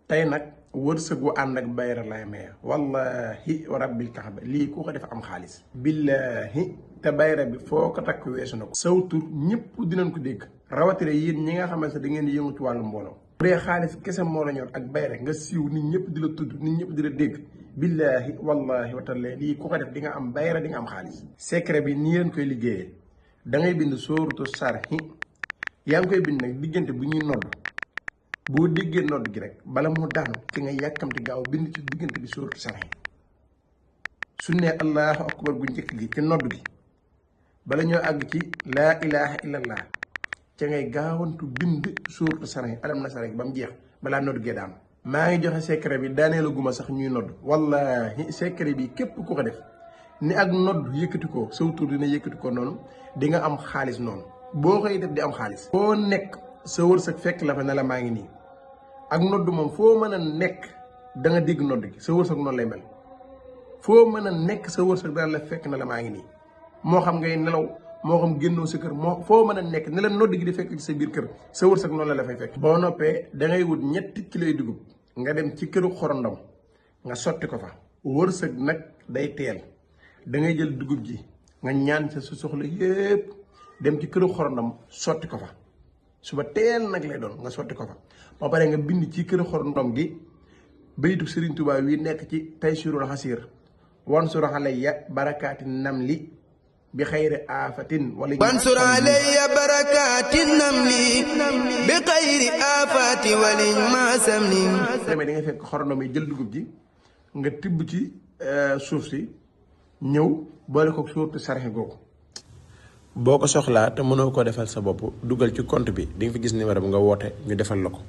tey nag wërsëg wu ànd ak bayra lay maye wallahi wa rabbil kaaba lii ku ko def am xaalis billahi te bayra bi foo ko takk weesu na ko saw tur ñëpp dinañ ko dégg rawatina yéen ñi nga xamante ne da ngeen di yëngu ci wàllu mbooloo bu dee xaalis kese moo la ñor ak bayra nga siiw nit ñëpp di la tudd nit ñëpp di la dégg billahi wallahi wa taala lii ku ko def di nga am bayra di nga am xaalis secret bi nii leen koy liggéeyee da ngay bind sóoratu sarxi yaa ngi koy bind nag diggante bu ñuy nodd boo déggee nodd gi rek bala mu daanu ci nga yàkkamti gaaw bind ci diggante bi sóoratu sarxi su ne allahu akbar bu njëkk gi ci nodd gi bala ñoo àgg ci laa ilaha illallah ca ngay gaawantu bind sóoratu sarxi alam na sarxi ba mu jeex balaa nodd gee daanu maa ngi joxe secret bi daaneela guma sax ñuy nodd wallahi secret bi képp ku ko def ni ak nodd yëkkati ko saw tur dina yëkkati ko noonu di nga am xaalis noonu boo koy def di am xaalis foo nekk sa wërsëg fekk la fa ne la maa ngi nii ak nodd moom foo mën a nekk da nga dégg nodd gi sa wërsëg noonu lay mel foo mën a nekk sa wërsëg dana la fekk na la maa ngi nii moo xam ngay nelaw moo xam génnoo sa kër moo foo mën a nekk ne la nodd gi di fekk ci sa biir kër sa wërsëg noonu la fay fekk boo noppee da ngay wut 3 kilos dugub nga dem ci këru xorondom nga sotti ko fa wërsëg nag day teel da ngay jël dugub ji nga ñaan sa soxla yépp dem ci këru xorondom sotti ko fa suba teel nag lay doon nga sotti ko fa ba pare nga bind ci këru xorondom gi baytu Serigne Touba wi nekk ci Taysirul Xasir wansur alayya barakaati namli bi xayri aafatin wala wansur alayya barakaati namli bi xayri aafati waliñ maasamni demee da ngay fekk xorondom yi jël dugub ji nga tibb ci suuf si ñëw boole ko suurtu sarxe googu boo ko soxlaa te mënoo ko defal sa bopp dugal ci compte bi di nga fi gis numéro bi nga woote ñu defal la ko